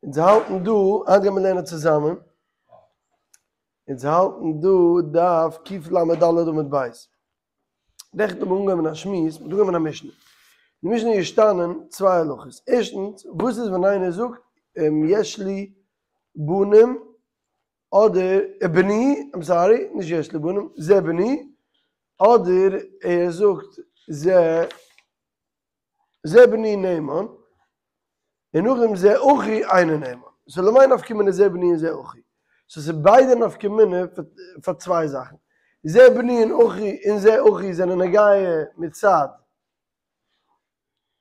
אונז האלטן דא, היינט גיימיר לערנען צוזאמען, אונז האלטן דא דף קל"ד עמוד ב'. נעכטן האבן מיר אנגעהויבן א שמועס, מ'האט אנגעהויבן א משנה. אין די משנה איז געשטאנען צוויי הלכות. ערשטנס, וואס איז ווען איינער זאגט יש לי בנים אדער בני, איים סארי, נישט יש לי בנים, זה בני, אדער ער זאגט זה זה בני נאמן, און נאכדעם זה אחי אינו נאמן. סאו למאי נפקא מינה זה בני און זה אחי? סאו ס'איז ביידע נפקא מינה פאר צוויי זאכן. זה בני און אחי און זה אחי זענען נוגע מצד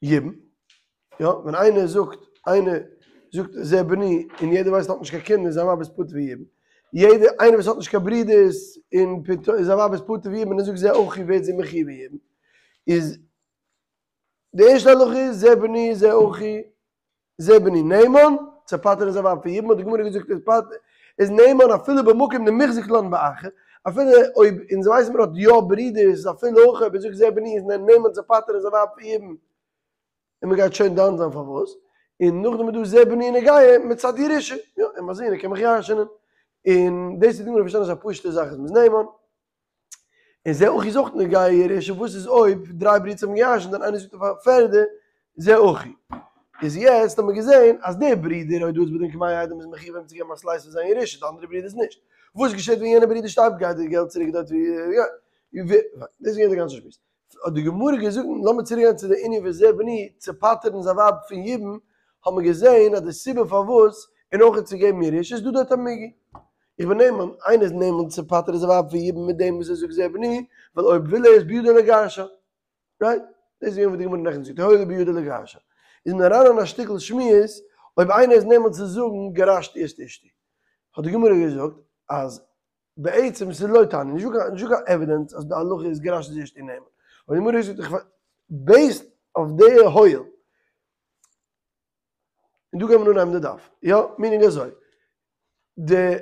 יבום. יא, ווען איינער זאגט, איינער זאגט זה בני און יעדער ווייסט ער האט נישט קיין קינדער זיין ווייב איז פטור פון יבום. יעדער, איינער וואס האט נישט קיין ברודערס און זיין ווייב איז פטור פון יבום און ער זאגט זה אחי ווערט זי מחויב אין יבום. איז די ערשטע הלכה איז זה בני זה אחי זה בני נאמן, צו פטר'ן זיין ווייב פון יבום האט די גמרא געזאגט איז פט איז נאמן אפילו במקום דמוחזק לן באחר, אפילו אויב אונז ווייסן מיר האט יא ברידערס אפילו אויך אויב ער זאגט זה בני איז נאמן צו פטר'ן זיין ווייב פון יבום, און מען גייט שוין דן זיין פארוואס, און נאכדעם איז דא זה בני נוגע מצד ירושה, יא און מיין זון ער קען מיך ירש'נען, און דאס האט די גמרא פארשטאנען אז א פשוט'ע זאך אז מ'איז נאמן. און זה אחי איז אויך נוגע ירושה, וואס איז אויב דריי ברידערס האבן געירשנט און איינער זאגט אויף א פערדע זה אחי. איז יעצט האט מען געזען אז דער ברודער הודאת בית דין כמאה עדים איז מחויב אים צו געבן א slice פון זיין ירושה, די אנדערע ברודערס נישט. וואס געשעט ווען יענער ברודער שטארבט גייט די געלט צוריק דארט ווי דאס איז געווען די גאנצע שמועס. האט די גמרא געזאגט, לאמיר צוריק גיין צו די ענין פון זה בני, צו פטר'ן זיין ווייב פון יבום, האט מען געזען אז די סיבה פארוואס, און אויך צו געבן ירושה, איז דא דארט א מיגו. איך בין נאמן, איינער איז נאמן צו פטר'ן זיין ווייב פון יבום מיט דעם וואס ער זאגט זה בני, ווייל אויב וויל ער איז בידו לגרשה. רייט? דאס איז געווען וואס די גמרא נעכטן זאגט, הואיל ובידו לגרשה. איז מען אריין אין א שטיקל שמועס אויב איינער איז נאמן צו זאגן גרשתי את אשתי. האט די גמרא געזאגט אז בעצם ס'איז לא תניא, נישטא קיין נישטא קיין עווידענס אז די הלכה איז גרשתי את אשתי נאמן. אבער די גמרא זאגט איך בעיסד אויף די הואיל. און דא גייען מיר אנהייבן די דף. יא, meaning אזוי. די,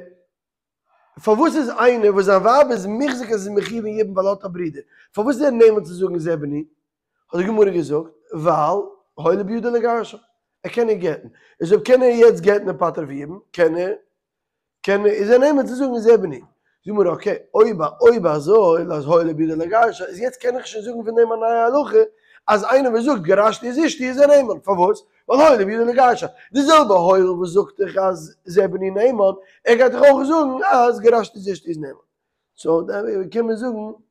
פארוואס איז איינער וואס זיין ווייב איז מוחזק אז זי איז מחויב אין יבום ווייל ער האט א ברודער, פארוואס איז ער נאמן צו זאגן זה בני? האט די גמרא געזאגט, ווייל הואיל ובידו לגרשה, ער קען איר גט'ן. איז אויב קען ער יעצט גט'ן און פטר'ן פון יבום, קען ער קען איז ער נאמן צו זאגן זה בני. זאגט די גמרא okay, אויב אויב אזוי אז הואיל ובידו לגרשה, איז יעצט קען איך שוין זאגן פון דעם א נייע הלכה אז איינער וואס זאגט גרשתי את אשתי איז ער נאמן, פארוואס? ווייל הואיל ובידו לגרשה. די זעלבע הואיל וואס זאגט דאך אז זה בני נאמן, ער גייט דאך אויך זאגן אז גרשתי את אשתי איז נאמן. so קען מען זאגן.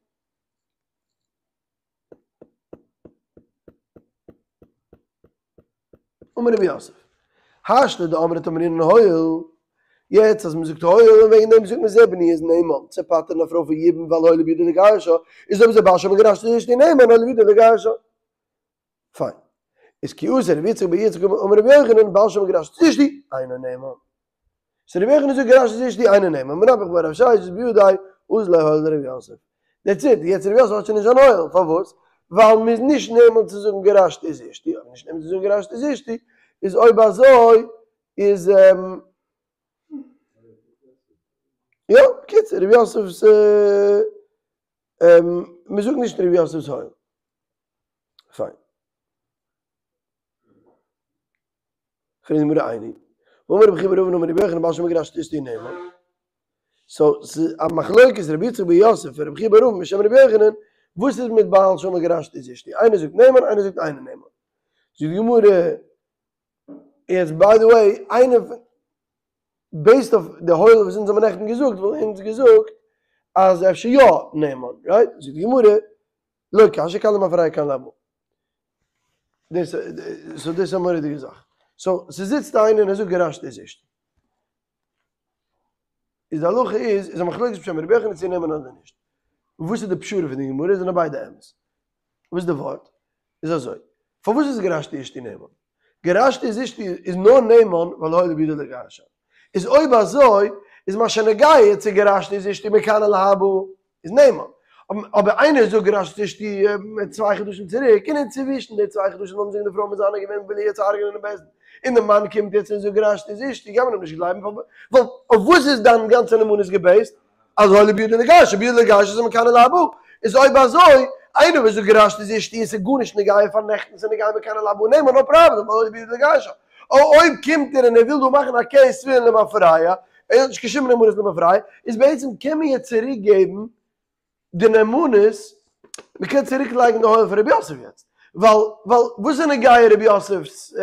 אמר רב יוסף, השתא דאמרת אמרינן הואיל, יעצט אז מ'זאגט הואיל און וועגן דעם זאגט מען זה בני איז נאמן צו פטר'ן א פרוי פון יבום ווייל הואיל ובידו לגרשה, איז אויב אזוי בעל שאמר גרשתי את אשתי נאמן הואיל ובידו לגרשה. פיין. איז כי אתא רבי יצחק בר יצחק אמר רבי יוחנן בעל שאמר גרשתי את אשתי אינו נאמן. סאו רבי יוחנן זאגט גרשתי את אשתי אינו נאמן, מנפח בה רב ששת בידיה אזל ליה הואיל דרב יוסף. That's it, יעצט רב יוסף האט שוין נישט זיין הואיל, פארוואס? ווייל מ'איז נישט נאמן צו זאגן גרשתי את אשתי, אויב נישט נאמן צו זאגן גרשתי את אשתי, איז אויב אזוי איז יא, בקיצור רב יוסף'ס מ'זאגט נישט רב יוסף'ס הואיל. פיין. פרעגט די גמרא איני, והאמר רבי חייא בר אבין אמר רבי יוחנן בעל שאמר גרשתי את אשתי נאמן. so ס'איז א מחלוקת רבי יצחק בר יוסף און רבי חייא בר אבין בשם רבי יוחנן, וואס איז מיט בעל שאמר גרשתי את אשתי? איינער זאגט נאמן איינער זאגט אינו נאמן. זאגט די גמרא, יעצט by the way, איינער פון, based אויף די הואיל וואס אונז האבן נעכטן געזאגט וואלטן אונז געזאגט אז אפשר יא נאמן, right? זאגט די גמרא, לא קשיא כאן למפרע כאן להבא. דאס so דאס איז א מורא'דיגע זאך. so ס'זיצט איינער און ער זאגט גרשתי את אשתי. איז די הלכה איז, איז א מחלוקת בשם רבי יוחנן צו נאמן אדער נישט. וואס איז די פשרה פון די גמרא? זענען ביידע אמת. וואס איז די ווארט? איז אזוי. פארוואס איז גרשתי אשתי נאמן? גרשתי את אשתי איז נאר נאמן ווייל הואיל ובידו לגרשה. איז אויב אזוי איז מה שנוגע צו גרשתי את אשתי מכאן ולהבא איז נאמן. אבער איינער זאגט גרשתי את אשתי צוויי חדשים צוריק און אינצווישן די צוויי חדשים האבן זיך די פרוי מיט זיינע געווען וויל איר יעצט הרג'נען אין בית דין און די מאן קומט יעצט און זאגט גרשתי את אשתי קען מען אים נישט גלייבן ווייל אויף וואס איז דיין גאנצע נאמנות גע base ט? אז הואיל ובידו לגרשה בידו לגרשה איז מכאן ולהבא איז אויב אזוי איינער וואס זאגט גרשתי את אשתי און ס'איז גארנישט נוגע פאר נעכטן ס'איז נוגע מכאן ולהבא נאמן no problem ווייל הואיל ובידו לגרשה. אויב קומט ער און ער וויל דא מאכן א קעיס פון למפרע, ער האט נישט קיין שום נאמנות למפרע, איז בעצם קען מען יעצט צוריק געבן די נאמנות, מען קען צוריק לייגן די אוהל פון רבי יוסף יעצט, ווייל ווייל וואס איז נוגע רבי יוסף'ס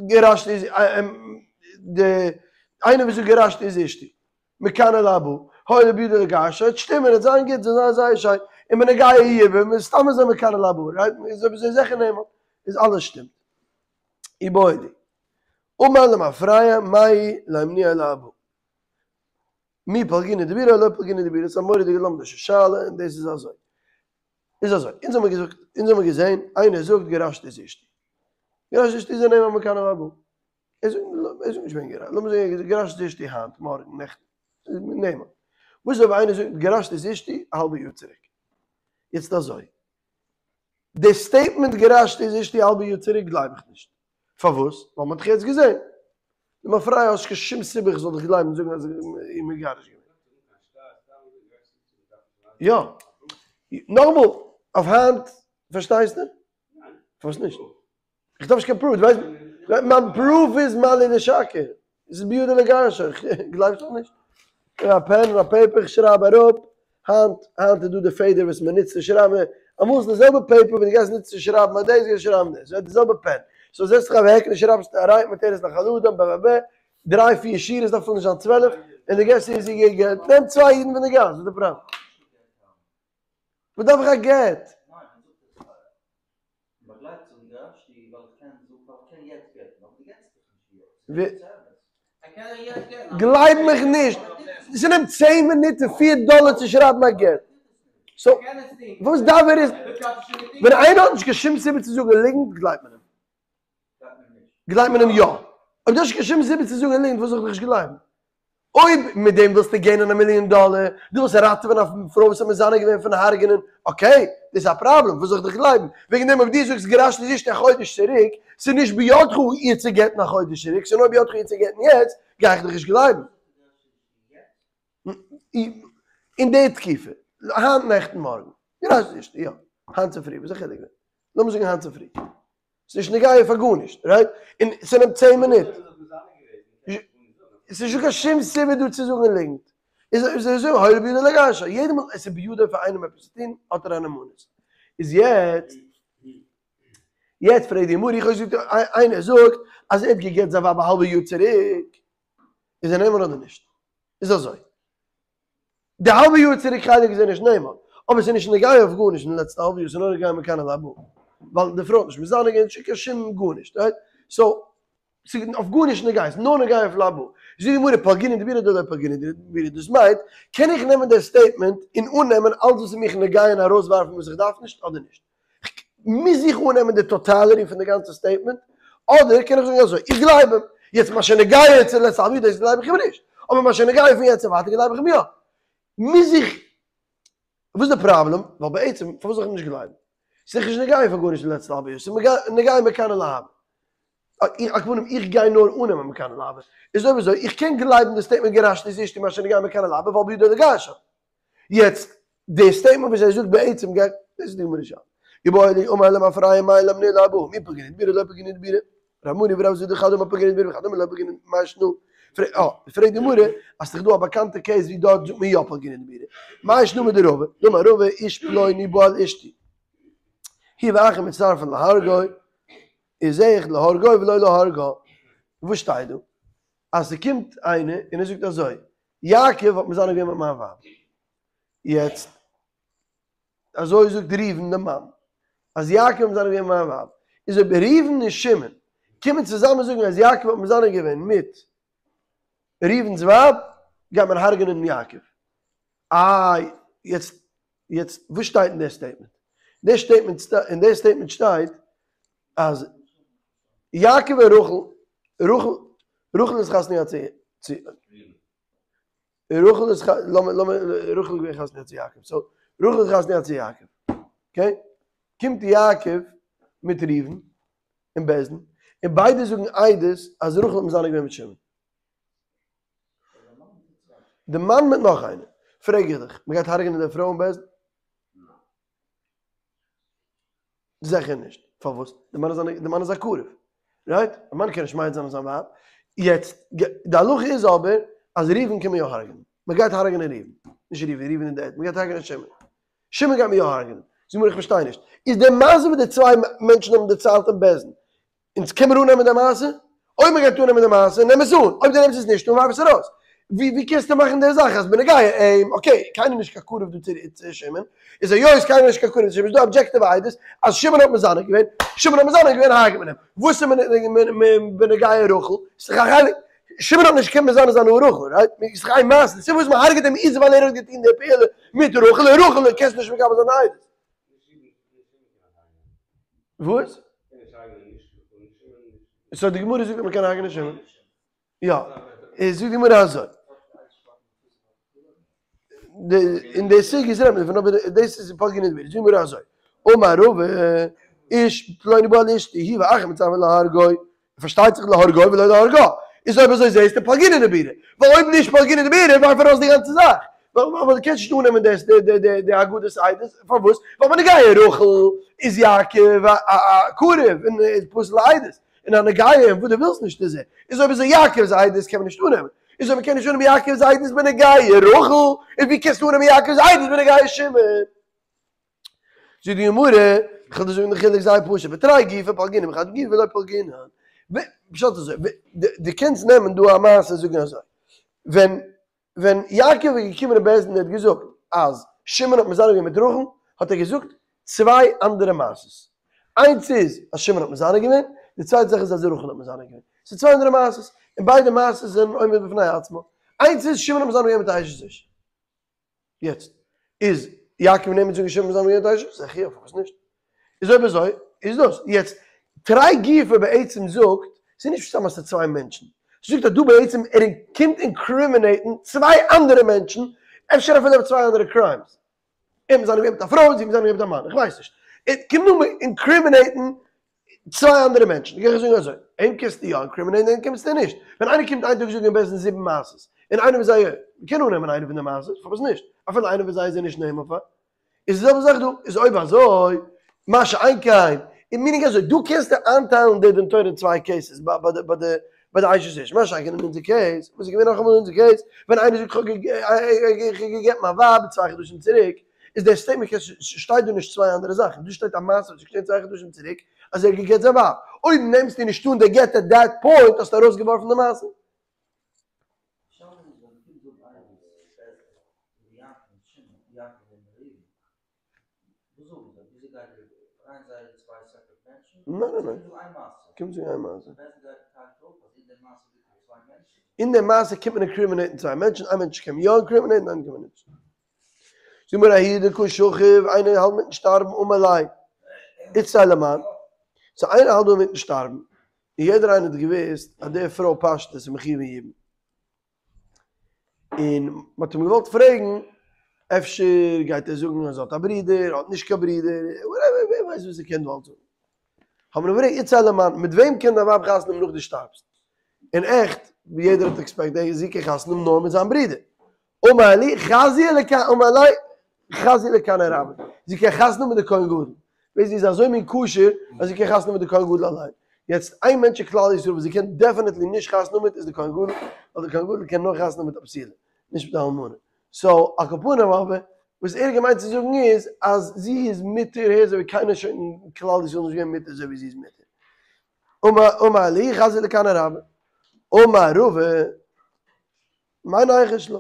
גרשתי איז די איינער וואס זאגט גרשתי את אשתי מכאן ולהבא הואיל ובידו לגרשה וועט שטימען וועט זיין גוט זאל זיין זייער שיין און בנוגע יבום איז סתם אזוי מכאן ולהבא רייט איז אויב אזוי זיכער נאמן איז אלעס שטימט איבעיא להו אמר למפרע מהו להימנוהו להבא מי פלגינן דיבורא או לא פלגינן דיבורא ס'איז א מורא'דיגע לומדישע שאלה און דאס איז אזוי איז אזוי אונז האמיר געזאגט אונז האמיר געזען איינער זאגט גרשתי את אשתי גרשתי את אשתי איז ער נאמן מכאן ולהבא ער זאגט ער זאגט נישט ווען געראשט לאמיר זאגן ער האט געזאגט גרשתי את אשתי היינט מארגן נעכטן נאמן וואס איז אויב איינער זאגט גרשתי את אשתי א האלבע יאר צוריק יעצט אזוי די סטעיטמענט גרשתי את אשתי א האלבע יאר צוריק גלייב איך נישט. פארוואס? ווייל מ'האט דיך יעצט געזען. למפרע האסט נישט קיין שום סיבה איך זאל דיך גלייבן און זאגן אז איר מגרש געווען. יא. נאכאמאל, אויף היינט פארשטייסטו? פארוואס נישט? איך דארף נישט קיין פרוף, דו ווייסט מיין פרוף איז מה לי לשקר, עס איז בידו לגרשך, גלייבסט מיך נישט? איך האב א פען און א פעיפער איך שרייב אראפ, היינט היינט איז דא די פעדער וואס מען נוצט צו שרייבן, אמאל איז די זעלבע פעיפער וואס דו גייסט נוצן צו שרייבן א דאס גייסט שרייבן דאס, די זעלבע פען, סאו זעצט זיך אוועק און שרייבסט הרי את מותרת לכל אדם ב ב ב, דריי פיר שורות דארף נישט זיין 12, און דו געבסט איר איר געלט, נעם צוויי אידן פון די גאס, וואס איז די פראבלעם? וואס דארף איך א גט? גלייב מיך נישט! ס'נעמט צען מינוט און פיר דאלער צו שרייבן א גט. סאו וואס דארף ער איז ווען איינער האט נישט קיין שום סיבה צו זאגן ליגנט גלייבט מען אים. גלייבט מען אים יא. אויב דו האסט נישט קיין שום סיבה צו זאגן ליגנט וואס זאל איך דיך נישט גלייבן? אויב מיט דעם ווילסטו געינען א מיליאן דאלער, דו ווילסט ראטעווען א פרוי וואס האט מזנה געווען פון הרג'נען, okay, דאס איז א פראבלעם, וואס זאל איך דיך גלייבן? וועגן דעם אויב דו זאגסט גרשתי את אשתי א חודש צוריק, ס'איז נישט בידך איר צו גט'ן א חודש צוריק, ס'איז נאר בידך איר צו גט'ן יעצט, גיי איך דיך נישט גלייבן. אין די תקופה, היינט נעכטן מארגן, גרשתי את אשתי, יא, היינט צופרי, וואס איז די חילוק? לאמיר זאגן היינט צופרי. ס'איז נישט נוגע פאר גארנישט, right? און ס'נעמט צען מינוט. ס'איז נישטא קיין שום סיבה דא צו זאגן ליגנט. איז אזוי, הואיל ובידו לגרשה, יעדע מאל עס איז בידו פאר איינעם עפעס צו טון, האט ער א נאמנות. איז יעצט, יעצט פרעגט די גמרא, איך האב געזאגט, איינער זאגט אז ער האט גע'גט זיין ווייב א האלבע יאר צוריק, איז ער נאמן אדער נישט? איז אזוי. די האלבע יאר צוריק חלק איז ער נישט נאמן, אבער ס'איז נישט נוגע אויף גארנישט אין די לעצטע האלבע יאר, ס'איז נאר נוגע מכאן ולהבא, ווייל די פרוי האט נישט מזנה געווען, נישט קיין שום גארנישט, right? So, ס'איז אויף גארנישט נוגע, ס'איז נאר נוגע אויף להבא. זאגט די גמרא, פלגינן דיבורא דלא פלגינן דיבורא, דאס מיינט, קען איך נעמען די statement און אננעמען אלץ וואס איז מיך נוגע און ארויסווארפן וואס איך דארף נישט, אדער נישט? מוז איך אננעמען די totality פון די גאנצע statement, אדער קען איך זאגן אזוי, איך גלייב אים, יעצט מה שנוגע צו לעצטע האלב יאר דאס גלייב איך אים נישט, אבער מה שנוגע פון יעצט און ווייטער גלייב איך אים יא. מוז איך, וואס איז די פראבלעם? ווייל בעצם פארוואס זאל איך אים נישט גלייבן? ס'איז דאך נישט נוגע פאר גארנישט די לעצטע האלב יאר, ס'איז נוגע מכאן ולהבא. על כל פנים איך גיי נאר אננעמען מכאן ולהבא. איז אויב אזוי, איך קען גלייבן די statement גרשתי את אשתי מה שנוגע מכאן ולהבא ווייל בידו לגרשה. יעצט, די statement וואס ער זאגט בעצם גייט, דאס איז די גמרא שאלה. איבעיא להו אמר למפרע מהו להימנוהו להבא, מי פלגינן דיבורא דלא פלגינן דיבורא. רב מרי ורב זביד חד אמר פלגינן דיבורא וחד אמר לא פלגינן מאי שנא. פרעגט די גמרא, אז ס'איז דא א באקאנטע case ווי דארט זאגט מען יא פלגינן דיבורא. מאי שנא מדרבא, דאמר רבא איש פלוני בא על אשתי. הוא ואחר מצטרפין להרגו, איז זעה איך להרגו ולא להרגה. וואס שטייט דא? אז ס'קומט איינער און ער זאגט אזוי, יעקב האט מזנה געווען מיט מיין ווייב. יעצט, אזוי זאגט ראובן די מאן, אז יעקב האט מזנה געווען מיט מיין ווייב. איז אויב ראובן און שמעון קומען צוזאמען זאגן אז יעקב האט מזנה געווען מיט ראובן'ס ווייב, גייט מען הרג'נען יעקב. איי, יעצט, יעצט, וואס שטייט אין די statement? די statement, אין די statement שטייט אז יעקב און רחל, רחל, רחל איז חתונה געהאט צו, צו, רחל איז, לאמיר, לאמיר, רחל איז געווען חתונה געהאט צו יעקב, so, רחל איז חתונה געהאט צו יעקב, okay? קומט יעקב מיט ראובן אין בית דין, און ביידע זאגן עדות אז רחל האט מזנה געווען מיט שמעון. די מאן מיט נאך איינער. פרעג איך דיך, מ'גייט הרג'נען די פרוי אין בית דין? זיכער נישט. פארוואס? די מאן איז א, די מאן איז א קרוב. רייט? א מאן קען נישט מעיד זיין אויף זיין ווייב. יעצט, די הלכה איז אבער אז ראובן קען מען יא הרג'נען. מען גייט הרג'נען ראובן. נישט ראובן, ראובן איז דעד. מען גייט הרג'נען שמעון. שמעון גייט מען יא הרג'נען. זאגט די גמרא איך פארשטיי נישט. איז די מעשה וואס די צוויי מענטשן האבן דערציילט אין בית דין, אונז קען מיר אננעמען די מעשה? אויב מען גייט אננעמען די מעשה, נעם עס אן, אויב דו נעמסט עס נישט אן, ווארף עס ארויס. ווי ווי קענסטו מאכן די זאך אז בנוגע אים, okay, קיינער איז נישט קיין קרוב דא צו שמעון, איז היות קיינער איז נישט קיין קרוב צו שמעון, איז דא objective עדות אז שמעון האט מזנה געווען, שמעון האט מזנה געווען הרג'ט מען אים. וואס איז בנוגע רחל? ס'איז דאך א חלק, שמעון האט נישט געקענט מזנה זיין אן רחל, right? ס'איז דאך איין מעשה, די סיבה וואס מען הרג'ט אים איז ווייל ער האט געטון די פעולה מיט רחל, און רחל קענסטו נישט מקבל זיין די עדות. וואס? so די גמרא זאגט אז מ'קען הרג'נען שמעון. יא. איז זאגט די גמרא אזוי. אין די סוגיא איז רעדט מען דערפון אבער דאס איז פלגינן דבירה. זאגט די גמרא אזוי. אמר רבא איש פלוני בא על אשתי הוא ואחר מצוין להרגו. פארשטייט זיך להרגו ולא להרגה. איז אויב אזוי זעהסטו פלגינן דבירה. ווייל אויב נישט פלגינן דבירה ווארף ארויס די גאנצע זאך. ווייל דו קענסט נישט אננעמען דאס די אגדת עדות. פארוואס? ווייל בנוגע רחל איז יעקב א קרוב און איז פסול לעדות. און א נוגע אין וואס דו ווילסט נישט איז ער. איז אויב אזוי יעקב'ס עדות קען מען נישט אננעמען. איז אויב מ'קען נישט אננעמען יעקב'ס עדות בנוגע רחל, איז ווי קענסטו אננעמען יעקב'ס עדות בנוגע שמעון? זאגט די גמרא, איך וועל דיר זאגן די חילוק זייער פשוט, בתרי גופא פלגינן בחד גופא לא פלגינן. פשט אזוי, דו קענסט נעמען דא א מעשה און זאגן אזוי, ווען ווען יעקב איז געקומען אין בית דין און ער האט געזאגט אז שמעון האט מזנה געווען מיט רחל, האט ער געזאגט צוויי אנדערע מעשות. איינס איז אז שמעון האט מזנה געווען, די צווייטע זאך איז אז רחל האט מזנה געווען. ס'איז צוויי אנדערע מעשות, און ביידע מעשות זענען עומד בפני עצמו. איינס איז שמעון האט מזנה געווען מיט א אשת איש. יעצט, איז יעקב נאמן צו זאגן שמעון מזנה געווען מיט א אשת איש? זיכער יא, פארוואס נישט? איז אויב אזוי, איז דאס. יעצט, תרי גופא בעצם זאגט, ס'איז נישט סתם אז ס'איז צוויי מענטשן. ס'זאגט אז דא בעצם ער קומט incriminate ן צוויי אנדערע מענטשן, אפשר אפילו אויף צוויי אנדערע crimes. ער מזנה געווען מיט א פרוי, זי מזנה געווען מיט א מאן, איך ווייס נישט. ער קומט נאר incriminate ן צוויי אנדערע מענטשן, גיי איך זאגן אזוי, אים קענסטו יא incriminate ן, אים קענסטו נישט. ווען איינער קומט איין טאג זאגן אין בית דין זיבן מעשות, און איינער פון זיי, מ'קען אננעמען איינע פון די מעשות, פארוואס נישט? אפילו איינער פון זיי איז ער נישט נאמן פאר. איז די זעלבע זאך דא, איז אויב אזוי, מה שאין כן, איז meaning אזוי, דא קענסטו איינטיילן די דין תורה אין צוויי cases, ביי די ביי די אשת איש, מה שאין כן אין אונזער case, וואס איז געווען נאכאמאל אין אונזער case, ווען איינער זאגט כ'האב גע'גט מיין ווייב צוויי חדשים צוריק, איז דער statement קענסט שטייט דא נישט צוויי אנדערע זאכן, דא שטייט א מעשה וואס איז געשען צוויי חדשים צוריק אז ער האט גע'גט זיין ווייב, אויב נעמסטו נישט אן די גט at that point האסטו ארויסגעווארפן די מעשה. ניין ניין ניין, קומט זאגן איין מעשה. אין די מעשה קומט מען incriminate ן צוויי מענטשן, איין מענטש קען מען יא incriminate ן, איינעם קען מען נישט. זאג מיר ההוא דקא שכיב, איינער האלט מיטן שטארבן אמר ליה, איתתיה למאן, so איינער האלט דא מיטן שטארבן, און יעדער איינער האט געוואוסט אז די פרוי פשטות איז מחויב אין יבום. און מ'האט אים געוואלט פרעגן אפשר גייט ער זאגן אז ער האט א ברודער, ער האט נישט קיין ברודער, whatever, ווער ווייסט וואס ער קען דארט זאגן. האט מען אים געפרעגט איתתיה למאן, מיט וועם קען דיין ווייב חתונה האבן נאך דו שטארבסט? און עכט, ווי יעדער האט expect, זי קען חתונה האבן נאר מיט זיין ברודער. אמר להו חזי לכ אמר ליה חזי לכהנא רבא, זי קען חתונה האבן מיט די כהן גדול, ווער זי איז אזוי מין כשר אז זי קען חתונה האבן מיט די כהן גדול אליין, יעצט איין מענטש אין כלל ישראל וואס זי קען definitely נישט חתונה האבן מיט איז די כהן גדול, ווייל די כהן גדול קען נאר חתונה האבן מיט א בתולה, נישט מיט א אלמנה, so על כל פנים אבער וואס ער האט געמיינט צו זאגן איז אז זי איז מותר אזוי ווי קיינער שוין אין כלל ישראל נישט געווען מותר אזוי ווי זי איז מותר. אמר להו חזי לכהנא רבא, אמר רבא. מאי ניחוש לה?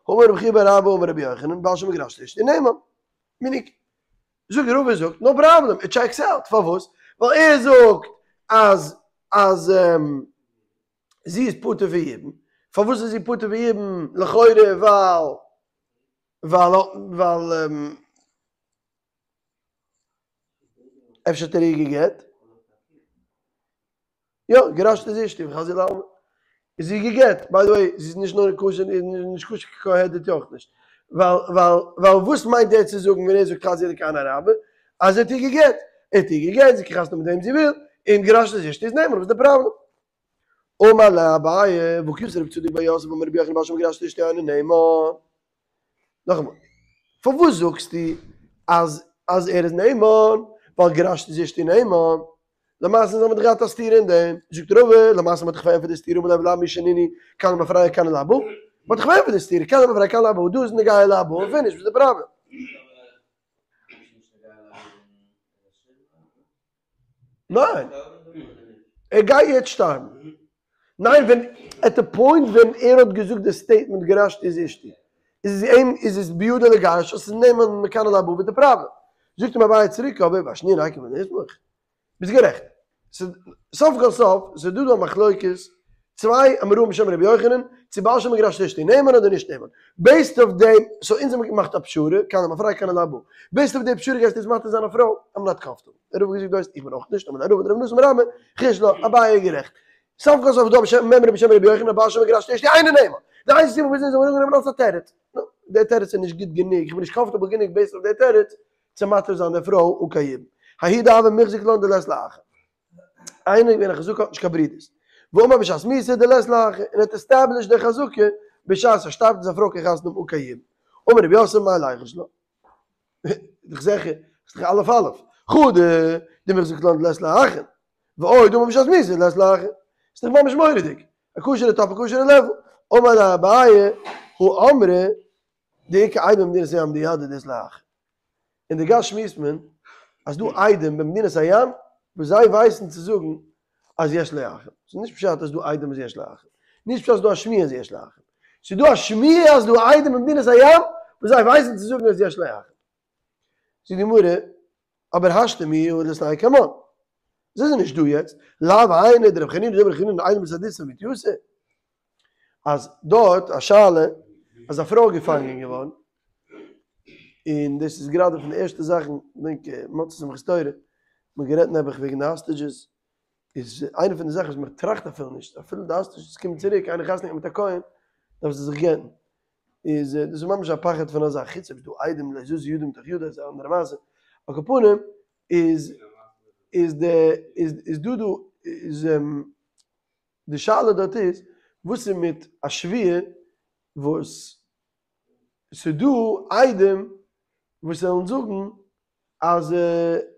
האמר רבי חייא בר אבא אמר רבי יוחנן בעל שמגרשתו אשתו נאמן. meaning, זאגט רבא זאגט no problem, it checks out, פארוואס? ווייל ער זאגט אז אז זי איז פטור פון יבום, פארוואס איז זי פטור פון יבום? לכאורה ווייל ווייל ווייל אפשר האט ער איר גע'גט? יא, גרשת את אשתי וחזי לעלמא. איז זי גע'גט, by the way, זי איז נישט נאר כשר, נישט כשר כהדיוט אויך נישט. ווייל, ווייל, ווייל וואס מיינט ער צו זאגן ווען ער זאגט חזי לכהנא רבא? אז ער האט איר גע'גט. ער האט איר גע'גט, זי קען חתונה מיט וועם זי וויל, און גרשת את אשתי איז נאמן, וואס איז די פראבלעם? אמר ליה אביי, והא כי אתא רב צדוק בר יוסף אמר רבי יוחנן בעל שמגרשתו אשתו אינו נאמן. נאכאמאל, פארוואס זאגסטו אז אז ער איז נאמן? ווייל גרשת את אשתו נאמן. למעשה אונז האמיר דאך געהאט א סתירה אין דעם, זאגט רבא, למעשה מ'האט דאך פארענטפערט די סתירה אמר ליה ולאו מי שנינהו כאן למפרע כאן להבא, מ'האט דאך פארענטפערט די סתירה כאן למפרע כאן להבא, דא איז נוגע להבא און פיניש, וואס איז די פראבלעם? ניין! ער גייט יעצט שטארבן. ניין ווען עט די פוינט ווען ער האט געזאגט די סטעיטמענט גרשתי את אשתי איז עס אים איז עס בידו לגרש עס איז נאמן מכאן ולהבא וואס די פראבלעם? זאגט אים אביי צוריק אבער והשניה ניקום ונסמוך ביסט גערעכט סוף כל סוף ס'איז דא דא א מחלוקת צוויי אמוראים בשם רבי יוחנן צו בעל שאמר גרשתי את אשתי נאמן אדער נישט נאמן בעיסד אויף דעם סאו אונז האמיר געמאכט א פשרה כאן למפרע כאן להבא בעיסד אויף די פשרה גייסטו יעצט מתיר זיין א פרוי איים נאט קאמפארטעבל רבא האט געזאגט דו ווייסט איך בין אויך נישט אמר ליה רבא לרב נתן בר אמי חוש לה אביי איז גערעכט סוף כל סוף איז דא בשם מימרא בשם רבי יוחנן בעל שאמר גרשתי את אשתי אינו נאמן די איינציגסטע סיבה פארוואס אונז האבן אנגענומען אלס א תירוץ נו דער תירוץ איז נישט גוט גענוג איך בין נישט קאמפארטעבל גענוג בעיסד אויף דער תירוץ צו מתיר זיין די פרוי אן קיין יבום ההוא דהוה מוחזק לן דלית לה אחין איינער איז געווען א חזקה האט נישט קיין ברודערס ואמר בשעת מיתה דלית לה אחין און האט עסטעבלישט די חזקה בשעת ער שטארבט איז א פרוי קען חתונה האבן אן קיין יבום אמר רב יוסף מאי ליחוש לה דאך זעכער איז דאך אלף אלף חדא דמוחזק לן דלית לה אחין ועוד אמר בשעת מיתה דלית לה אחין איז דאך ממש מורא'דיג א כשר'ע טאפ א כשר'ע לעפל אמר ליה אביי הא אמרי דאיכא עדים במדינת הים דידעי דאית לה אחין אין די גאס שמועסט מען אז דא עדים במדינת הים וואס זיי ווייסן צו זאגן אז יש לה אחים. ס'איז נישט פשט אז דא עדים אז יש לה אחים. נישט פשט אז דא א שמועה אז יש לה אחים. ס'איז דא א שמועה אז דא עדים במדינת הים וואס זיי ווייסן צו זאגן אז יש לה אחים. זאגט די גמרא, אבער השתא מיהא ליתנהו קמן. זיי זענען נישט דא יעצט. לאו היינו דרב חנינא דאמר רב חנינא עדים בצד איסור ותיתא. אז דארט א שאלה אז א פרוי איז געפאנגען געווארן, און דאס איז גראדע פון די ערשטע זאכן, כ'דענק מוצאי שמחת תורה, מ'האט גערעדט נעבעך וועגן די האסטעדזשעס, איז איינע פון די זאכן וואס מען טראכט אפילו נישט, אפילו די האסטעדזשעס קומען צוריק, איינער חתונה געהאט מיט א כהן, דארף זי זיך גט'ן, איז דאס איז ממש א פחד פון א זאך, חוץ אויב איז דא עדים לא זזו ידו מתוך ידה איז א אנדערע מעשה, על כל פנים איז איז די איז איז דא דא איז די שאלה דארט איז, וואס איז מיט א שבויה וואס ס'דא עדים וואס וועלן זאגן אז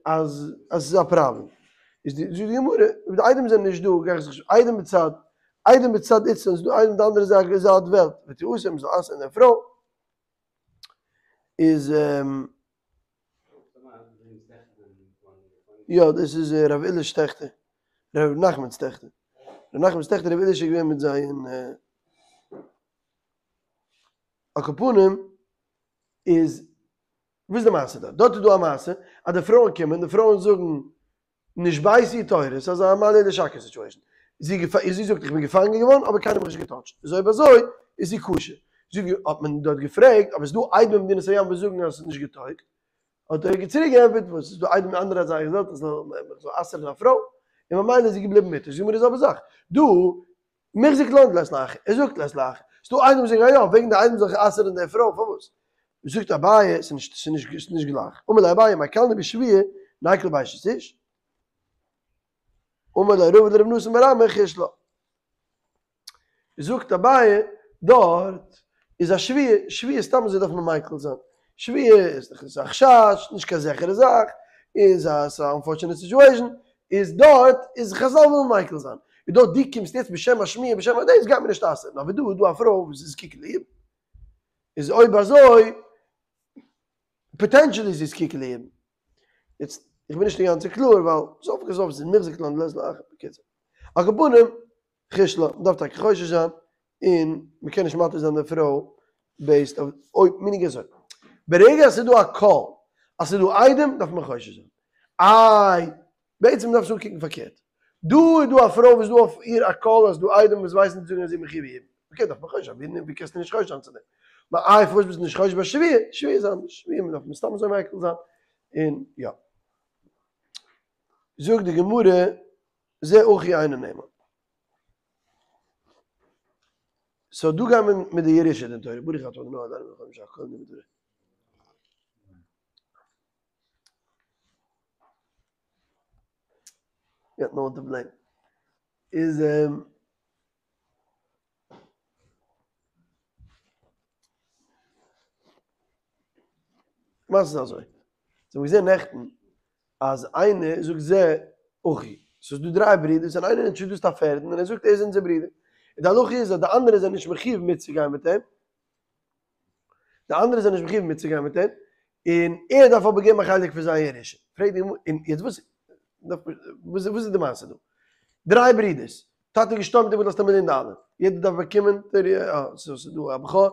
אז אז ס'איז א פראבלעם. איז די זאגט די גמרא, אויב די עדים זענען נישט דא גיי איך זיך נישט, עדים בצד, עדים בצד איצטלא, ס'איז דא עדים די אנדערע זייט וועלט, ותיאסר מ'זאל אסר'ן די פרוי, איז יא דאס איז ר' אילעא'ס טעכטער, ר' נחמנ'ס טעכטער, ר' נחמנ'ס טעכטער ר' אילעא'ס איז געווען מיט זיי אין על כל פנים איז וואס איז די מעשה דארט? דארט איז דא א מעשה אז די פרויען קומען די פרויען זאגן נשביתי טהורה ס'איז אזא מה לי לשקר סיטואשען, זי זי זאגט איך בין געפאנגען געווארן אבער קיינער האט מיך נישט געטאטשט, איז אויב אזוי איז זי כשר, זאג האט מען דארט געפרעגט אבער ס'איז דא עדים במדינת הים וואס זאגן אז ס'איז נישט געטויגט, האט ער צוריק געענטפערט וואס ס'איז דא עדים אין אנדערע זייט וועלט אז מ'זאל אסר'ן א פרוי, און ממילא איז זי געבליבן מותר, זאגט די גמרא די זעלבע זאך דא, מוחזק לן דלית לה אחין, ער זאגט לית לה אחין, ס'דא עדים וואס זאגן א יא, וועגן די עדים זאל איך אסר'ן די פרוי, פארוואס? זאגט אביי, ס'איז נישט, ס'איז נישט, ס'איז נישט גלייך, אמר ליה אביי, מיקלנא בשבויה, ניקל באשת איש? אמר ליה רבא לרב נתן בר אמי חוש לה. זאגט אביי, דארט איז א שבויה, שבויה סתם אזוי דארף מען מיקל זיין, שבויה איז דאך א חשש, נישט קיין זיכערע זאך, איז א ס'איז א אנפארטשענעט סיטואשען, איז דארט איז חזל ווילן מיקל זיין, איז דארט דו קומסט יעצט בשם השמועה בשם הדאס גייט מען נישט אסר'ן, אבער דא איז דא א פרוי וואס איז זקוקה ליבום, איז אויב אזוי פאטענטשעלי איז זי זקוקה ליבום, יעצט איך בין נישט אינגאנצן קלאר ווייל סוף כל סוף איז מוחזק לן דלית לה אחין, בקיצור על כל פנים חוש לה, מ'דארף טאקע חושש זיין, און מ'קען נישט מתיר זיין די פרוי בעיסד אויף אויב מינינג אזוי. ברגע אז ס'איז דא א קול אז ס'איז דא עדים דארף מען חושש זיין. איי, בעצם דארפסטו אנקוקן פארקערט. דא איז דא א פרוי וואס איז דא אויף איר א קול אז ס'איז דא עדים וואס ווייסן צו זאגן אז זי איז מחויב יבום. אקעי דארף מען חושש זיין, ווי קענסטו נישט חושש זיין צו דעם? איי פארוואס ביסטו נישט חושש ביי שבויה? שבויה איז אנדערש, שבויה מ'דארף מסתם אזוי מיקל זיין, און יא. זאגט די גמרא. זה אחי אינו נאמן. סאו דא גייט מען מיט די ירושה דין תורה, ברוך אתה ה' אלוהינו מלך העולם שהכל נהיה בדברו. גאט נאו וואן טו בלעים. איז מעשה איז אזוי, אונז האבן געזען נעכטן אז איינער זאגט זה אחי. ס'איז דא דריי ברידערס און איינער אינטראדוסט א פערדן און ער זאגט ער איז אונזער ברודער. און די הלכה איז אז די אנדערע זענען נישט מחיוב מיטצוגיין מיט אים. די אנדערע זענען נישט מחיוב מיטצוגיין מיט אים, און ער דארף אבער געבן א חלק פון זיין ירושה. פרעגט די גמרא, און יעצט וואס וואס איז די מעשה דא? דריי ברידערס, טאטע איז געשטארבן האט איבערגעלאזט א מיליאן דאלער, יעדער דארף באקומען, ס'איז דא א בכור,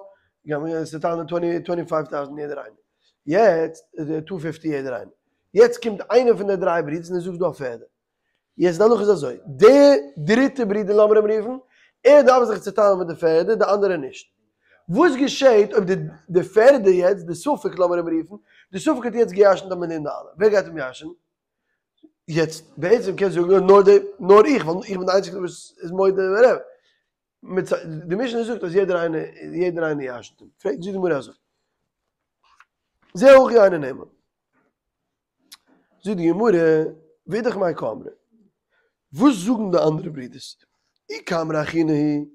צעטיילן טווענטי פייוו טאוזענט יעדער איינער, יעצט טו פיפטי יעדער איינער, יעצט קומט איינער פון די דריי ברידערס און ער זאגט ס'דא א פערדע, יעצט די הלכה איז אזוי, די דריטע ברודער לאמיר אים רופן, ער דארף זיך צוטיילן מיט די פערדע, די אנדערע נישט. וואס געשעהט אויב די די פערדע יעצט, די ספק לאמיר אים רופן, די ספק האט יעצט געירשנט א מיליאן דאלער, ווער גייט אים ירש'נען? יעצט בעצם קענסט זאגן נאר די נאר איך, ווייל איך בין די איינציגסטע וואס איז מודה ברבי. די משנה זאגט אז יעדער איינער יעדער איינער ירש'נט אים. פרעגט זאגט די גמרא אזוי, זה אחי אינו נאמן. זאגט די גמרא, ואידך מאי קאמרי, וואס זאגן די אנדערע ברידערס? אי קאמרי אחינא הוא,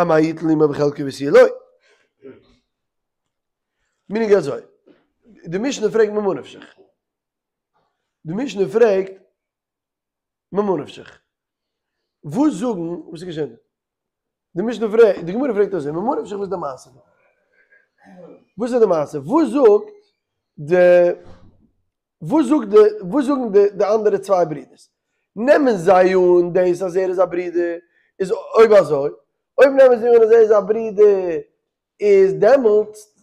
אמאי יטול עמו בחלקו ותו לא. מינינג אזוי, די משנה פרעגט ממה נפשך, די משנה פרעגט ממה נפשך, וואס זאגן, וואס איז געשען דא? די משנה פרעגט, די גמרא פרעגט אזוי, ממה נפשך וואס איז די מעשה דא? וואס איז די מעשה? וואס זאגט די, וואס זאגט די, וואס זאגן די די אנדערע צוויי ברידערס? נעמען זיי אן דאס אז ער איז א ברודער, איז אויב אזוי, אויב נעמען זיי אן אז ער איז א ברודער, איז דעמאלטס,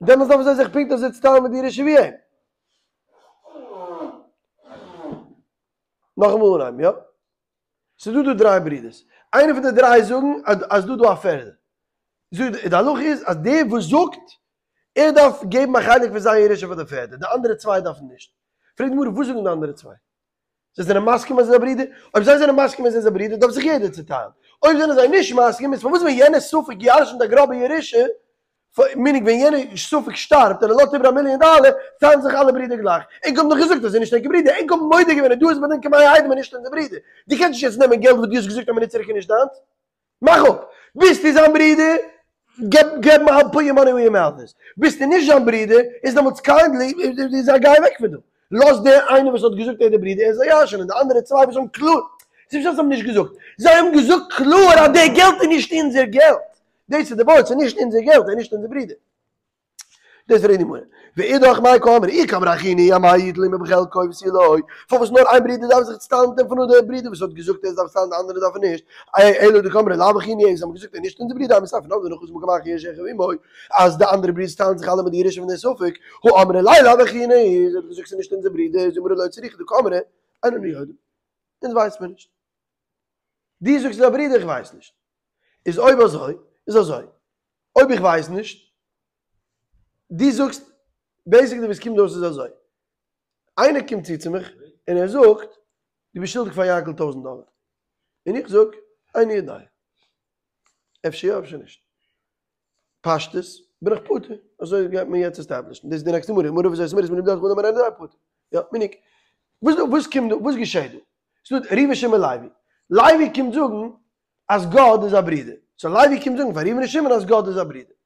דעמאלטס דארפן זיי זיך פונקט אזוי צוטיילן מיט די ירושה ווי אים. נאכאמאל אנהייבן, יא? ס'איז דא דא דריי ברידערס, איינער פון די דריי זאגן אז דא דא א פערדע. זאגט די הלכה איז אז דער וואס זאגט, ער דארף געבן א חלק פון זיין ירושה פאר די פערדע, די אנדערע צוויי דארפן נישט. פרעגט די גמרא וואס זאגן די אנדערע צוויי? זיי זענען מסכים אז ער איז א ברודער? אויב זיי זענען מסכים אז ער איז א ברודער דארף זיך יעדער צוטיילן. אויב זענען זיי נישט מסכים איז פארוואס ווען יענער ספק ירש'נט א גראבע ירושה, מיינינג ווען יענער ספק שטארבט און ער לאזט איבער א מיליאן דאלער, טיילן זיך אלע ברידער גלייך. ענק האבן דאך געזאגט אז ער איז נישט ענקער ברודער, ענק האבן מודה געווען אז דא איז בדין כמאה עדים אז נישט אונזער ברודער. דו קענסט נישט יעצט נעמען געלט וואס דו האסט געזאגט א מינוט צוריק איז נישט דיינס. מאך אפ! ביסטו זיין ברודער? געב געב מיר פוט יור מאני וועיר יור מאוט איז. ביסטו נישט זיין ברודער, איז דעמאלטס קיינדלי זיי גיי אוועק פון דא. לאז דער איינער וואס האט געזאגט ער איז דער ברודער ער זאל ירש'ענען, די אנדערע צוויי וואס האבן קלאר, ס'איז נישט אז זיי האבן נישט געזאגט, זיי האבן געזאגט קלאר אז די געלט איז נישט אונזער געלט. דאס איז די ווארט, ס'איז נישט אונזער געלט, ער איז נישט אונזער ברודער. דאס פרעגט די גמרא, ואידך מאי קאמרי, אי קאמרי אחינא אמאי יטול עמו בחלקו ותו לא, פארוואס נאר איין ברודער דארף זיך צוטיילן מיט אים פון נאר דער ברודער וואס האט געזאגט ער דארף צוטיילן די אנדערע דארפן נישט, אלא דקאמרי לאו אחינא זיי האבן געזאגט ער איז נישט אונזער ברודער אימא סיפא נמי דנחית במקום אחר ירש אחיו עמו, אז די אנדערע ברידערס טיילן זיך אלע מיט די ירושה פון די ספק, הא אמרי ליה לאו אחינא זיי האבן געזאגט ס'איז נישט אונזער ברודער, זאגט די גמרא לא צריכא דקאמרי, אין אנו יודעים, אונז ווייסט מיר נישט. דו זאגסט ס'איז א ברודער איך ווייס נישט. איז אויב אזוי איז אזוי, אויב איך ווייס נישט, דו זאגסט, בעיסיקלי וואס קומט אויס איז אזוי, איינער קומט צו צו מיך און ער זאגט, דו ביסט שולדיג פאר יענקל טויזנט דאלער, און איך זאג, איני יודע, אפשר יא אפשר נישט, פשטות בין איך פטור, אזוי גייט מען יעצט עסטעבלישן, דאס איז די נעקסטע גמרא, גמרא וואס הייסט מיר איז מיר פטור, יא, מיניג, וואס דא, וואס קומט דא, וואס געשעט דא? ס'דא ראובן שמעון לוי, לוי קומט זאגן אז גד איז א ברודער, סאו לוי קומט זאגן פאר ראובן און שמעון אז גד איז א ברודער.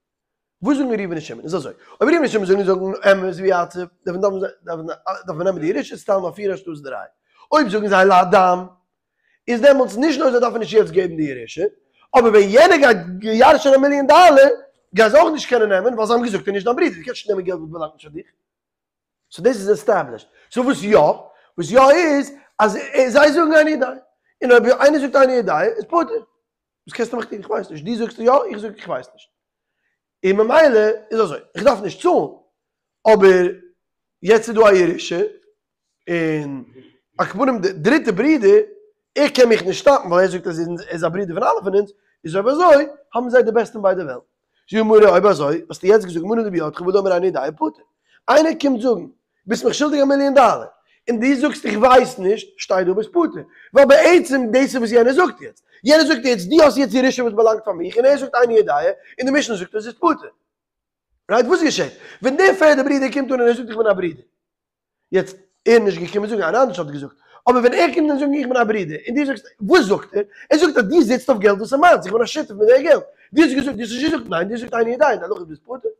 וואס זאגן ראובן און שמעון? איז אזוי, אויב ראובן און שמעון זאגן זאגן אמת ויציב, דארף מען דארף מען נעמען די ירושה צוטיילן אויף פיר אנשטאטס דריי. אויב זאגן זיי להדם, איז דעמאלטס נישט נאר זיי דארפן נישט יעצט געבן די ירושה, אבער ווען יענער גייט ירש'ען א מיליאן דאלער, גייען זיי אויך נישט קענען נעמען, ווייל זיי האבן געזאגט ער איז נישט דיין ברודער, דו קענסט נישט נעמען געלט וואס באלאנגט נישט פאר דיך. סאו דאס איז עסטעבלישט. סאו וואס יא? וואס יא איז אז זיי זאגן איני יודע. און אויב איינער זאגט איני יודע איז פטור. וואס קענסטו מיך טון? איך ווייס נישט. דו זאגסט יא, איך זאג איך ווייס נישט. און ממילא איז אזוי, איך דארף נישט צאלן, אבער יעצט איז דא א ירושה, און על כל פנים די דריטע ברודער, ער קען מיך נישט סטאפן ווייל ער זאגט אז ער איז א ברודער פון אלע פון אונז, איז אויב אזוי האבן זיי די בעסטע אין ביידע וועלטן. זאגט די גמרא אויב אזוי האסטו יעצט געזאגט מנא דבידך והא דאמר איני יודע פטור. איינער קומט זאגן ביסט מיך שולדיג א מיליאן דאלער, און דו זאגסט איך ווייס נישט, שטיי דא ביסט פטור. ווייל בעצם דאס איז וואס יענער זאגט יעצט. יענער זאגט יעצט דו האסט יעצט ירושה וואס באלאנגט פאר מיך, און ער זאגט איני יודע, און די משנה זאגט אז ביסט פטור. רייט וואס געשעט ווען דער פערדע ברודער קומט אן און ער זאגט איך בין א ברודער? יעצט ער איז נישט געקומען זאגן, איינער אנדערש האט געזאגט, אבער ווען ער קומט און זאגן איך בין א ברודער, און דו זאגסט, וואס זאגט ער? ער זאגט אז דו זיצט אויף געלט וואס איז מיינס, איך בין א שותף מיט די געלט. דו האסט געזאגט, דו האסט נישט געזאגט, ניין, דו האסט געזאגט איני יודע, די הלכה איז ביסט פטור.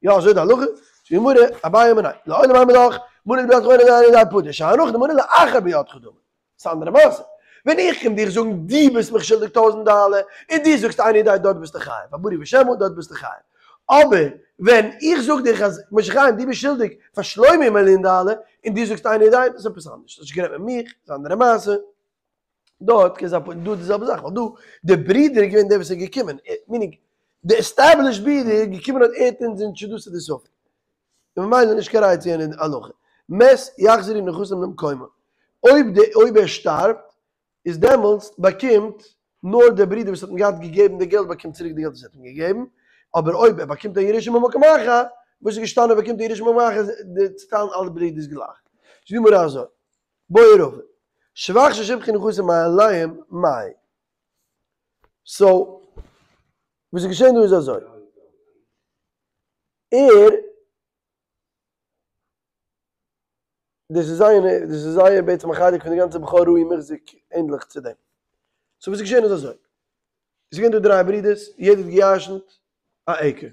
יא אזוי די הלכה? זאגט די גמרא, אביי אמר ניין, לעולם אימא לך, מנה לבידך אינו יודע פטור, שאני הנחה דמנה לאחר בידך דמי. ס'איז א אנדערע מעשה. ווען איך קום דיך זאגן דו ביסט מיך שולדיג טויזענט דאלער, און דו זאגסט איני יודע דארט ביסטו חייב, הברי ושמא דארט ביסטו חייב. אבער ווען איך זאג דיך אז משה חיים דו ביסט שולדיג פאר שלומי מיליאן דאלער, און דו זאגסט איני יודע, דאס איז עפעס אנדערש. האסט נישט גערעדט מיט מיך, ס'איז א אנדערע מעשה. דארט קען זיין דא די זעלבע זאך, ווייל דא די ברודער איז געווען דער וואס איז געקומען, meaning די established ברודער איז געקומען האט ער האט אונז introduced צו די ספק, און ממילא נישט קיין ראיה צו יענע הלכה. מת יחזרו נכסים למקומו, אויב די אויב ער שטארבט איז דעמאלטס באקומט נאר דער ברודער וואס האט אים געהאט געגעבן די געלט באקומט צוריק די געלט וואס ער האט אים געגעבן, אבער אויב ער באקומט א ירושה ממקום אחר, וואס איז געשטאנען ער באקומט א ירושה ממקום אחר, די צוטיילן אלע ברודערס גלייך. זאגט די גמרא אזוי. בעי רבא, שבח ששיבחו נכסים מאליהם מאי. סאו, וואס איז געשען דא איז אזוי. ער, דאס איז זייער, דאס איז זייער בעצם א חלק פון די גאנצע בכור ראוי מוחזק ענדליך צו דעם. סאו וואס איז געשען איז אזוי. עס איז געווען דא דריי ברידערס, יעדער האט גע'ירש'נט א acre.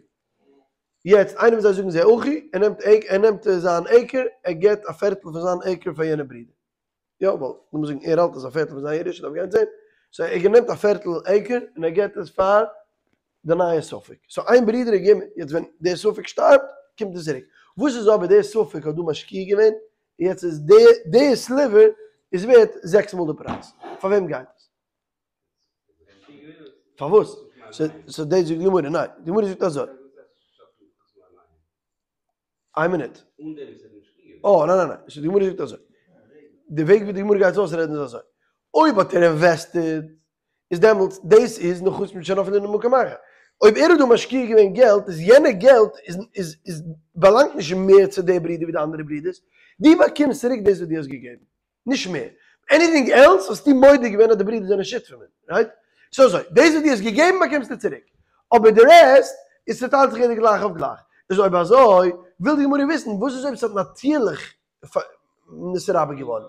יעצט איינער פון זיי זאגן זה אחי, ער נעמט ער נעמט זיין acre, ער געבט א פערטל פון זיין acre פאר יענע ברודער. יא, ווייל לאמיר זאגן ער האלט אז א פערטל פון זיין ירושה דארף גיין צו אים, סאו ער נעמט א פערטל acre און ער געבט עס פאר די נייע ספק. סאו איין ברודער האט געגעבן, יעצט ווען דער ספק שטארבט קומט עס צוריק. וואס איז אבער דער ספק האט דא משקיע געווען, יעצט איז די sliver איז ווערט זעקס מאל די פרייז. פאר וועם גייט עס? פארוואס? סאו דאס זאגט די גמרא, ניין, די גמרא זאגט אזוי. איין מינוט. אה, ניין ניין ניין, סאו די גמרא זאגט אזוי. די וועג ווי די גמרא גייט עס אויסרעדן איז אזוי. אויב האט ער invested, איז דעמאלטס, דאס איז נכסים שנפלו למקום אחר. אויב ער האט דא משקיע געווען געלט, איז יענע געלט איז איז איז באלאנגט נישט מער צו די ברודער ווי די אנדערע ברודערס. דו באקומסט צוריק דאס וואס דו האסט געגעבן. נישט מער. anything else האסטו מודה געווען אז די ברידער זענען שותפים, right? סאו אזוי, דאס וואס דו האסט געגעבן באקומסטו צוריק, אבער די rest איז צוטיילט זיך יעדער גלייך אויף גלייך. איז אויב אזוי, וויל די גמרא וויסן, וואס איז אויב ס'האט נאטירליך נתרבה געווארן?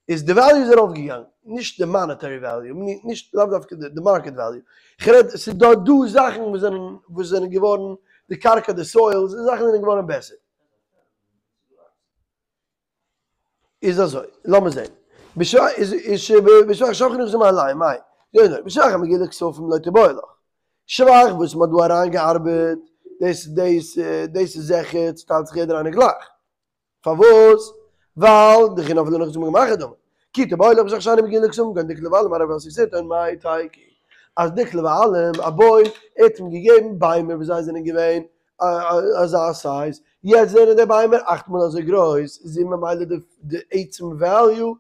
איז די value איז ארויפגעגאנגען, נישט די monetary value, נישט לאו דווקא די market value, כ'רעד ס'איז דא דא זאכן וואס זענען וואס זענען געווארן, די קרקע, די soils, די זאכן זענען געווארן בעסער. איז אזוי, לאמיר זען. בשבח ששיבחו נכסים מאליהם מאי? בשבח המגיע לכספים לא תיבעי לך. שבח וואס מ'האט דא אריינגעארבעט, דאס דאס דאס איז זיכער, צוטיילט זיך יעדער איינער גלייך. פארוואס? ווייל דכי נפלו נכסים במקום אחר דמי. כי תיבעי לך בשבח שאינו מגיע לכספים כגון דקלי ועלים מערב עשו סרטון מאי תיקו. אז דקלי ועלים, א בוים, ער האט אים געגעבן ביימער וואס זיי זענען געווען אזא size, יעצט זענען די ביימער אכט מאל אזוי גרויס, איז ממילא די עצם value,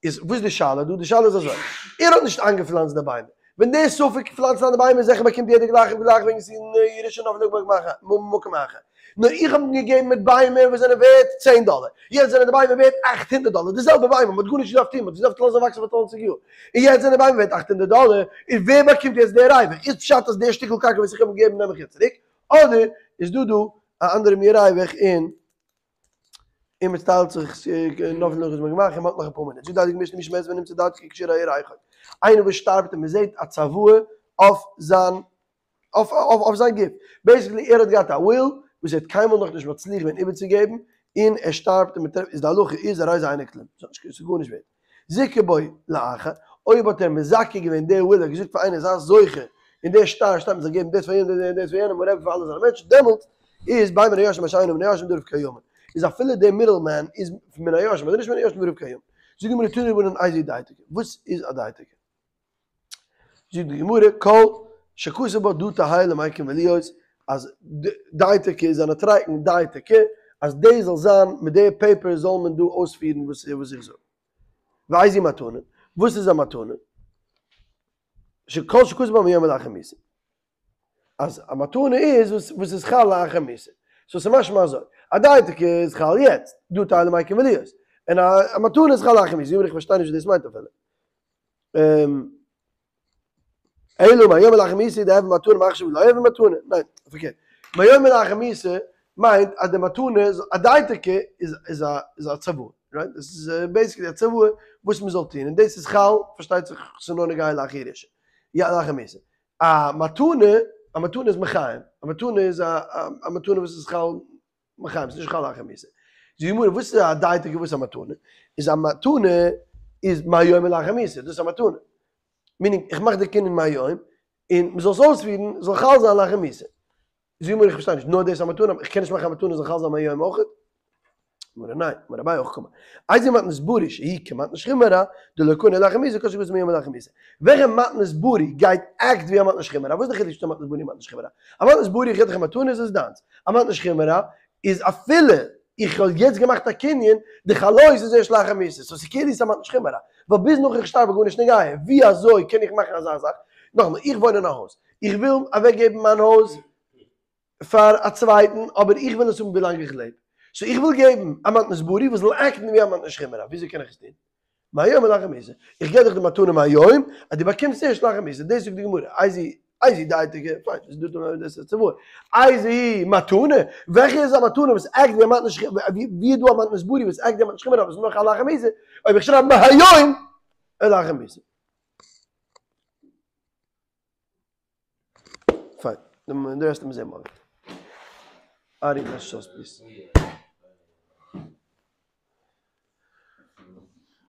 איז וואס איז די שאלה דא? די שאלה איז אזוי, ער האט נישט איינגעפלאנצט די ביימער, ווען דער ספק פלאנצט איין די ביימער זיכער באקומט יעדער גלייך אויף גלייך וועגן ס'איז ירושה נפלה במקום אחר, נאר איך האב אים געגעבן מיט ביימער וואס זענען ווערט צען דאלער, יעצט זענען די ביימער ווערט 800 דאלער, די זעלבע ביימער, מ'האט גארנישט געדארפט טון, מ'האט געדארפט לאזן וואקסן פאר צוואנציג יאר, און יעצט זענען די ביימער ווערט 800 דאלער, און ווער באקומט יעצט די ריווח? איז פשט אז די שטיקל קרקע וואס איך האב אים געגעבן נעם איך יעצט צוריק, אדער איז דא דא א אנדערע מין ריווח און און מען טיילט זיך נאך נאך איז מען געמאכט און מען האט נאך אפאר מינוט. זאגט די הייליגע משנה מי שמת ונמצא דייתיקי כשורה על ירכו. איינער וואס שטארבט און מען זעט א צוואה אויף זיין אויף אויף זיין גוף. basically ער האט געהאט א will וואס ער האט קיינמאל נאכנישט מצליח געווען איבערצוגעבן און ער שטארבט און מען טרעפט איז די הלכה איז הרי זה אינו כלום. ס'איז גארנישט ווערט. זיכה בו לאחר, אויב האט ער מזכה געווען די will, ער האט געזאגט פאר איינער זיי זוכה, און דער שטר שטייט מ'זאל געבן דאס פאר יענעם און דאס פאר יענעם whatever פאר אלע זיינע מענטשן, דעמאלטס איז בין מן היורשים בין שאינו מן היורשים דבריו קיימין, איז אפילו דער middle man איז מן היורשים אדער נישט מן היורשים דבריו קיימין. זאגט די גמרא תנו רבנן איזוהי דייתיקי, וואס איז א דייתיקי? זאגט די גמרא כל שכתב בה דא תהא למיקם ולהיות, אז דייתיקי איז א נוטריקון דייתיקי, אז דאס זאל זיין מיט די paper זאל מען דא אויספירן וואס איך זאג. ואיזוהי מתנה, וואס איז א מתנה? שכל שכתב בה מיום ולאחר מיתה. אז א מתנה איז וואס וואס איז חל לאחר מיתה. סאו ס'איז משמע אזוי, א דייתיקי איז חל יעצט, דא תהא למיקם ולהיות. און א מתנה איז חל לאחר מיתה. איך פארשטיי נישט וואס דאס מיינט אפילו. אלא מהיום ולאחר מיתה דהויא מתנה מעכשיו לא הויא מתנה, ניין, פארקערט. מהיום ולאחר מיתה מיינט אז די מתנה איז, א דייתיקי איז איז א איז א צוואה, right? דאס איז basically א צוואה וואס מ'זאל טון, און דאס איז חל, פארשטייט זיך ס'איז נאר נוגע לאחר ירושה, יא לאחר מיתה. א מתנה, א מתנה איז מחיים, א מתנה איז א א מתנה וואס איז חל. מחיים, ס'איז נישט חל לאחר מיתה. זאגט די גמרא, וואס איז אדעתא וואס איז א מתנה? איז א מתנה איז מהיום ולאחר מיתה, דאס איז א מתנה. meaning איך מאך די קנין מהיום, און מ'זאל עס אויספירן, זאל חל זיין לאחר מיתה. זאגט די גמרא איך פארשטיי נישט, נאר דאס איז א מתנה, איך קען נישט מאכן א מתנה זאל חל זיין מהיום אויך? גמרא ניין, אמר אביי הכי קאמר. איזהו מתנת ברי שהיא כמתנת שכיב מרע, דלא קני לאחר מיתה, כל שכן מהיום ולאחר מיתה. וועלכע מתנת ברי גייט act ווי א מתנת שכיב מרע? וואס איז די חילוק צווישן א מתנת ברי און מתנת שכיב מרע? א מתנת ברי איך געב דיך א מתנה איז עס דיינס. א מתנת שכיב מרע איז אפילו איך האב יעצט געמאכט א קנין, די חלות איז ערשט לאחר מיתה. so ס'איז כאילו ס'איז א מתנת שכיב מרע. ווייל ביז נאך איך שטארב איז גארנישט נוגע. ווי אזוי קען איך מאכן אזא זאך? נאכאמאל, איך וואוין אין א הויז. איך וויל אוועקגעבן מיין הויז פאר א צווייטן, אבער איך וויל עס האבן ווילאנג איך לעב. so איך וויל געבן א מתנת ברי וואס זאל act ן ווי א מתנת שכיב מרע. וויאזוי קען איך עס טון? מהיום ולאחר מיתה. איך געב דיך די מתנה מהיום, אז דו באקומסט ערשט לאחר מיתה. דאס זאגט די גמרא. איזהו איזהו דאיתא פיין, דאס איז דא דאס איז צוואה. איזו מתנה, וועלכע איז א מתנה וואס act ווי א מתנת שכיב מרע, ווי איז דא א מתנת ברי וואס act ווי א מתנת שכיב מרע וואס איז נאך א לאחר מיתה, אויב איך שרייב מהיום ולאחר מיתה. פיין, די rest וועלן מיר זעהן מארגן. ארי, לעש עס אויס please.